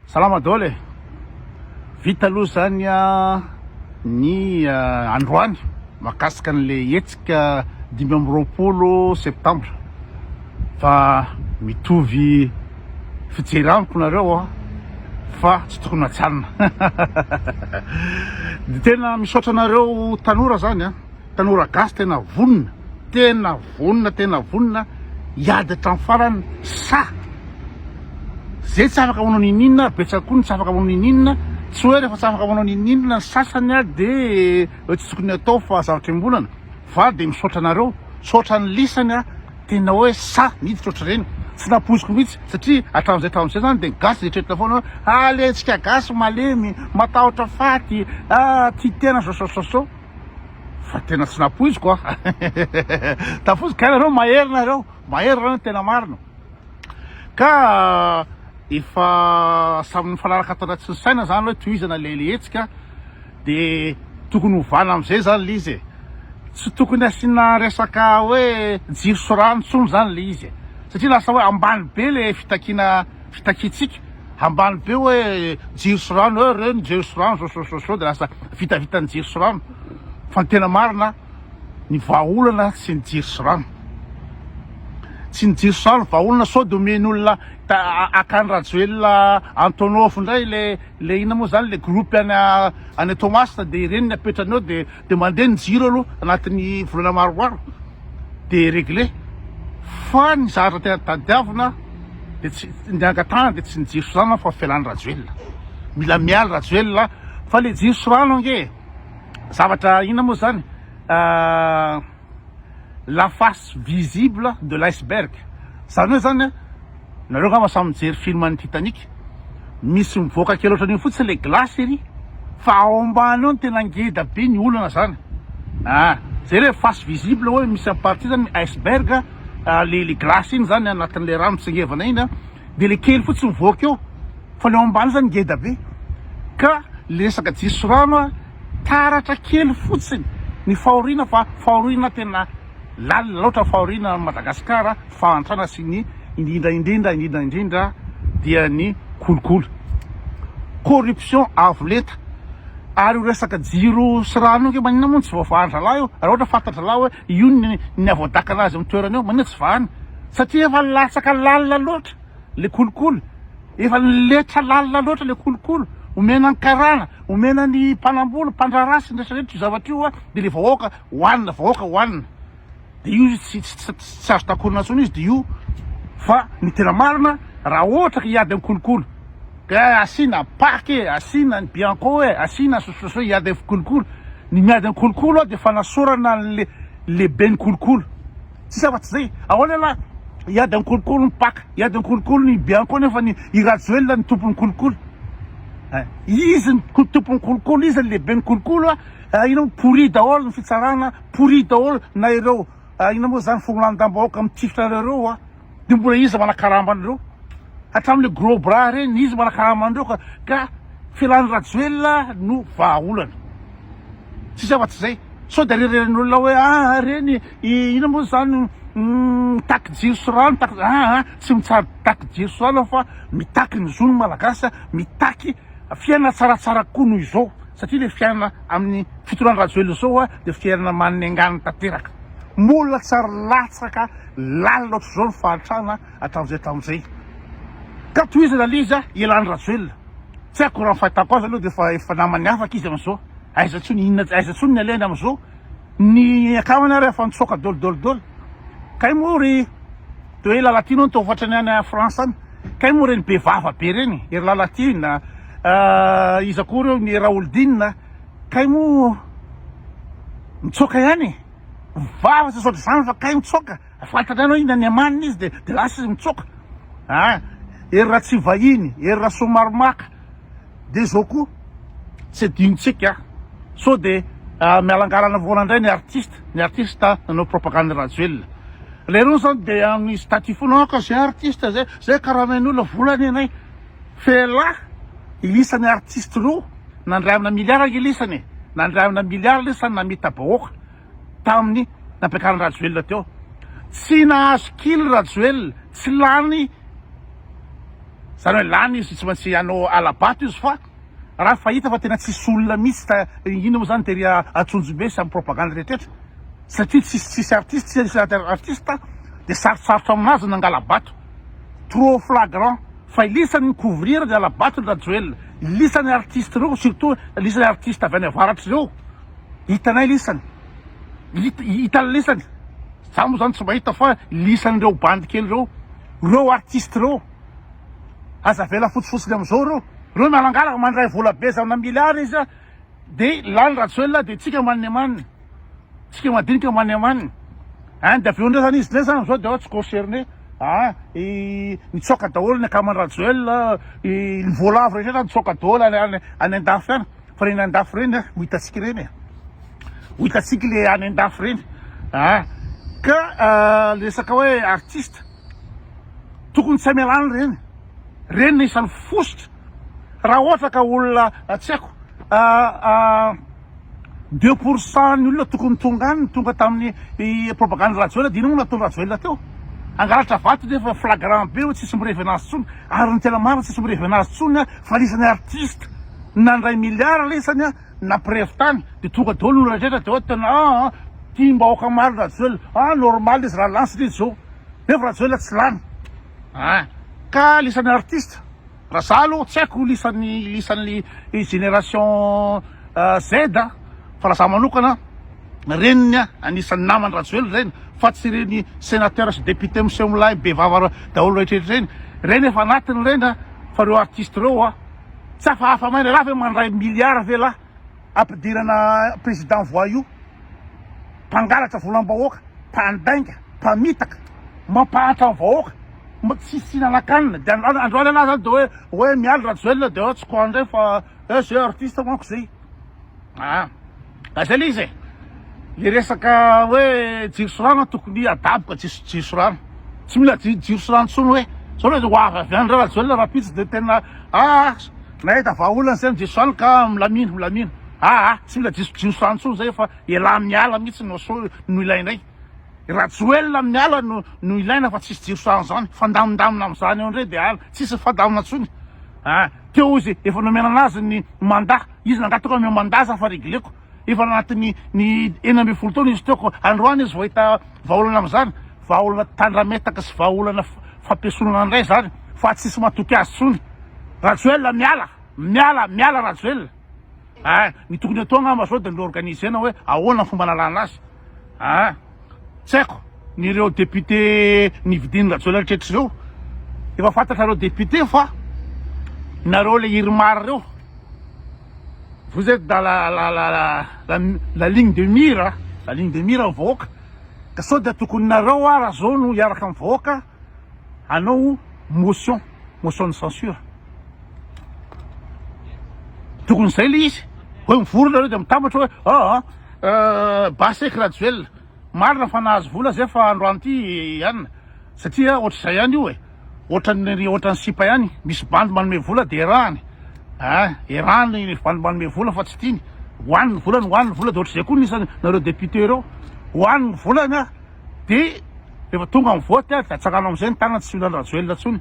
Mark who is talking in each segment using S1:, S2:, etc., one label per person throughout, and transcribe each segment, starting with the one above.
S1: Salama daholo e! Vita aloha izany ny androany mahakasika an'ilay hetsika 25 septambra fa mitovy fijery amiko nareo fa tsy tokony hatsanina. Dia tena misaotra anareo tanora zany a, tanora gasy tena vonona, tena vonona, tena vonona hiady hatramin'ny farany sa zay tsy afaka manao niniana ary betsaka koa ny tsy afaka manao niniana, tsy hoe rehefa tsy afaka manao niniana ny sasany a de hoe tsy tokony atao fa zavatra iombonana fa de misaotra anareo, misaotra ny lisany a. Tena hoe sahy niditra ohatr'ireny, tsy nampoiziko mihitsy satria hatramin'izay hatramin'izay zany dia ny gasy eritreretina foana hoe ah le antsika gasy malemy, matahotra faty, ah tia tena zao zao zao zao, fa tena tsy nampoiziko ah, tafoiziko kay nareo mahery nareo, mahery nareo ny tena marina, ka efa samy nifanaraka ato anaty saina zany hoe tohizana le le hetsika. De tokony hovana amizay zany le izy e! Tsy tokony asiana resaka hoe jiro sy rano tsony zany le izy e! Satria lasa hoe ambany be le fitakiana fitakiantsika, ambany be hoe jiro sy rano hoe reny jiro sy rano zao zao zao de lasa vitavita ny jiro sy rano fa ny tena marina ny vahaolana tsy ny jiro sy rano. Tsy ny jiro sy rano vahaolana sao de omen'olona akany Rajoelina Antonov indray le Le inona moa zany le groupe any any Toamasina de ireny ny apetrany eo de de mandeha ny jiro aloha anatin'ny volana maromaro de réglé fa ny zavatra tena tadiavina de tsy ny angatahana de tsy ny jiro sy rano fa fialan'i Rajoelina mila miala Rajoelina fa le jiro sy rano ange zavatra inona moa zany la face visible de l'iceberg zany hoe zany nareo angamba samy mijery film an'ny Titanic misy mivoaka kely ohatran'iny fotsiny le glace ery fa ao ambany ao no tena ngeda be ny olana zany ah zay le face visible hoe misy en partie zany iceberg le le glace iny zany anatin'le rano mitsingevana iny de le kely fotsiny mivoaka eo fa le ao ambany zany ngeda be ka le resaka jiro sy rano Taratra kely fotsiny ny fahoriana fa fahoriana tena lalina loatra fahoriana an'i Madagasikara, fahantrana sy ny indrindra indrindra indrindra indrindra dia ny kolikoly. Corruption avo lenta. Ary io resaka jiro sy rano io nge maninona moa no tsy voavahan-dralahy io? Raha ohatra fantan-dralahy hoe io ny ny avoadakana azy amin'ny toerana io, maninona tsy vahana? Satria efa latsaka lalina loatra le kolikoly. Efa niletra lalina loatra le kolikoly, omena ny karana, omena ny mpanambola, mpandraharaha sy ny rehetra rehetra io zavatra io de le vahoaka hohanina, vahoaka hohanina. De io izy tsy tsy tsy azo takonina intsony izy de io fa ny tena marina raha ohatra ka hiady amin'ny kolikoly ka asiana pac e, asiana ny bianco e, asiana sosososo hiady amin'ny kolikoly, ny miady amin'ny kolikoly de fanasorana an'le lehiben'ny kolikoly. Tsisy afa-tsy zay. Ahoana ialahy? Hiady amin'ny kolikoly ny Pac, hiady amin'ny kolikoly ny Bianco nefa ny i Rajoelina ny tompon'ny kolikoly. Eh, izy ny tompon'ny kolikoly, izy ny lehiben'ny kolikoly. Eh, inona moa pourri daholo ny fitsarana, pourri daholo na ireo eh, inona moa zany forolandam-bahoaka mitifitra anareo ireo ah. Dia mbola iza manakarama an'ireo? Hatramin'le gros bras ireny, iza manakarama an'ireo ka ka fialan'i Rajoelina no vahaolana. Tsisy afa-tsy zay. Sao dia rereren'ny olona hoe ah reny inona moa zany mitaky jiro sy rano mitaky ah ah tsy mitsary mitaky jiro sy rano aho fa mitaky ny zon'ny malagasy mitaky fiainana tsaratsara kokoa noho izao satria le fiainana amin'ny fitondrana Rajoelina izao dia fiainana manengana tanteraka. Mbola tsy ary latsaka lalina ohatr'izao ny fahantrana hatramin'izay hatramin'izay. Ka tohizana le izy ialany Rajoelina. Tsy haiko raha ny fahitako azy aloha dia efa efa naman'ny afaka izy amin'izao. Aiza tsony inona aiza tsony ny alehany amin'izao. Ny akamany ary efa nitsoaka dôly dôly dôly. Kay moa ry de hoe Lalatiana hono toa ohatran'ny any France any. Kay moa reny be vava be reny, ery Lalatiana, iza koa reo, ny Raholdina. Kay moa mitsoaka ihany e. Vava tsy ohatr'izany fa kay mitsoaka. Fantatra ihany hoe inona ny amaniny izy de de lasa izy mitsoaka. Ah, ery Ratsivahiny, ery Rasoamaromaka. De zao koa tsy adinontsika sao de mialangalana foana indray ny artiste, ny artiste nanao propagande Rajoelina. Lerony zany de amin'ny statut foana ah ka zay artiste zay, zay karamain'ny olona vola ny anay. Fela ilisany artiste reo nandray amina milliard ange lisany e, nandray amina milliard lisany namita-bahoaka tamin'ny nampiakaran'i Rajoelina teo. Tsy nahazo kil Rajoelina, tsy lany. Zany hoe lany izy tsy maintsy hanao hala-bato izy fa raha fa hita fa tena tsisy olona mihitsy ta inona moa zany tery Antsonjombe sy amin'ny propagande rehetra satria tsisy tsisy artiste tsisy artiste dia sarotsarotra aminazy ny nangala-bato. Trop flagrant fa ilisany ny couvrir ny hala-bato ny Rajoelina, ilisany artiste ireo surtout ilisany artiste avy any avaratra ireo hitanay lisany hita lisany za moa zany tsy mahita fa lisan'ireo bandy kely ireo ireo artiste ireo aza avela fotsifotsiny amizao ireo ireo mialangalana mandray vola be zamina milliard izy de lany Rajoelina de tsika manne manne tsika madinika manne manne ein de avy eo ndray zany izy ndray zany amizao de tsy concerné ah nitsoaka daholo ny akaman'i Rajoelina ny voalavo rehetra nitsoaka daholo any any any andafy any Fa reny andafy reny a, ho hitantsika ireny e. Ho hitantsika le any andafy reny. Ah, ka ah, resaka hoe artiste tokony tsy hamelana ireny. Reny no isan'ny fositra. Raha ohatra ka olona ah, tsy haiko ah, ah, 2% ny olona tokony tonga any tonga tamin'ny propagande Rajoelina dia inona moa nataon'i Rajoelina teo? Hangalatra vato nefa flagrant be hoe tsisy mirevy anazy intsony. Ary ny tena marina tsisy mirevy anazy intsony fa anisan'ny artiste nandray milliard lesany a nampirevy tany de tonga daholo ny olona rehetra de hoe tena ah ah tiam-bahoaka marina Rajoelina ah normal izy raha lany satria zao nefa Rajoelina tsy lany ah ka lisany artiste raha za aloha tsy haiko lisany lisany génération Z fa raha za manokana reniny anisan'ny namany Rajoelina ireny fa tsy ireny sénateur sy député miseho milay be vava daholo rehetra ireny ireny efa anatiny ireny fa ireo artiste ireo a tsy hafahafa maina lah ve mandray milliard ve lah ampidirana président voyou mpangalatra volam-bahoaka mpandainga mpamitaka mampahantra ny vahoaka tsy fihinana-kanina de androany ialahy zany de hoe hoe mialy Rajoelina de hoe tsy quoi ndray fa eh zay artiste manko zay. Ah, ka zay le izy e. Le resaka hoe jiro sy rano tokony adaboka tsisy jiro sy rano. Tsy mila jiro sy rano intsony hoe zao le ho avy avy any Rajoelina rahampitso de tena ah nahita vahaolana zay ny jiro sy rano ka milamina milamina. Ah ah tsy mila jiro jiro sy rano intsony zay fa elah miala mihitsy no so no ilainay. Rajoelina miala no no ilaina fa tsisy jiro sy rano zany. Fandamindamina amizany eo ndray de ala tsisy fandamina intsony. Ah teo izy efa nomena anazy ny mandat. Izy nangataka omeo mandat za fa regleko. Efa anatin'ny ny 16 taona izy teo ko androany izy vao hita vahaolana amin'izany. Vahaolana tandrametaka sy vahaolana fampiesonana indray zany fa tsisy matoky azy tsony. Rajoelina miala! Miala! Miala Rajoelina! Ah, ny tokony atao angamba zao de mi-organiser-na hoe ahoana ny fomba analana azy. Ah, tsy haiko ny ireo député nividian'i Rajoelina rehetra ireo. Efa fantatrareo député fa nareo le IRMAR reo. Vous êtes dans la la la la la, la ligne de mire, la ligne de mire ny vahoaka. Ka sao dia tokony nareo ara zao no hiaraka amin'ny vahoaka hanao motion, motion de censure. Tokony zay le izy. Hoe mivory nareo dia mitambatra hoe ah ah Basy Rajoelina. Marina fa nahazo vola zay fa androany ty ihany satria ohatr'izay ihany io e. Ohatran'ny ohatran'ny sipa ihany, misy bandy manome vola dia erahany. Ah, erahany ny bandy manome vola fa tsy tiany. Hoany ny volany, hoany ny vola dia ohatr'izay koa ny isan'ny nareo député ireo. Hoany ny volany ah, dia rehefa tonga ny vote ah, dia atsangano amin'izay ny tanana tsy mila an-dRajoelina intsony.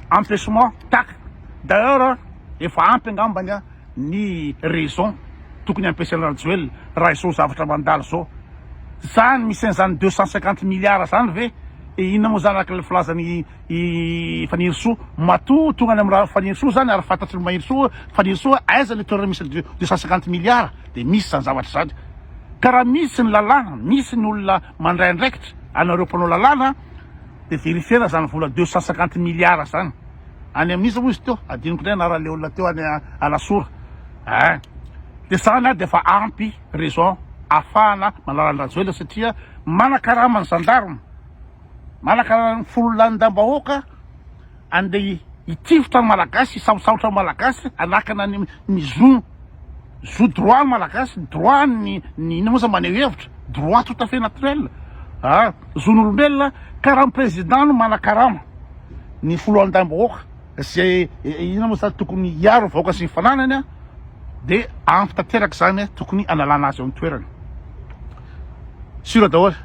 S1: Empêchement, tac. D'ailleurs, efa ampy angambany ah ny raison tokony hampiasaina Rajoelina raha izao zavatra mandalo izao. Zany misy an'izany 250 milliards zany ve e inona moa zany araka ilay filazan'i i Fanirisoa matoa tonga any amin'ny Fanirisoa zany ary fantatry ny Maherisoa Fanirisoa aiza le toerana misy 250 milliards de misy zany zavatra zany ka raha misy ny lalàna misy ny olona mandray andraikitra anareo mpanao lalàna de verifier-na zany vola 250 milliards zany Any amin'iza moa izy teo? Adinoko indray anaran'ilay olona teo any Alasora. Ein. Dia zany ary dia efa ampy raison ahafahana manala an-dRajoelina satria manakarama ny gendarme, manakarama ny fololalindam-bahoaka andeha hitifitra ny Malagasy, hisambosambotra ny Malagasy, hanakana ny ny zo zo droit ny Malagasy, droit ny ny inona moa zany maneho hevitra, droit tout à fait naturel, ah, zon'olombelona ka raha ny président no manakarama. ny foloalindaim-bahoaka izay inona moa zany tokony hiaro ny vahoaka sy ny fananany a de ampy tanteraka zany tokony analana azy eo amin'ny toerany. Sûr daholo.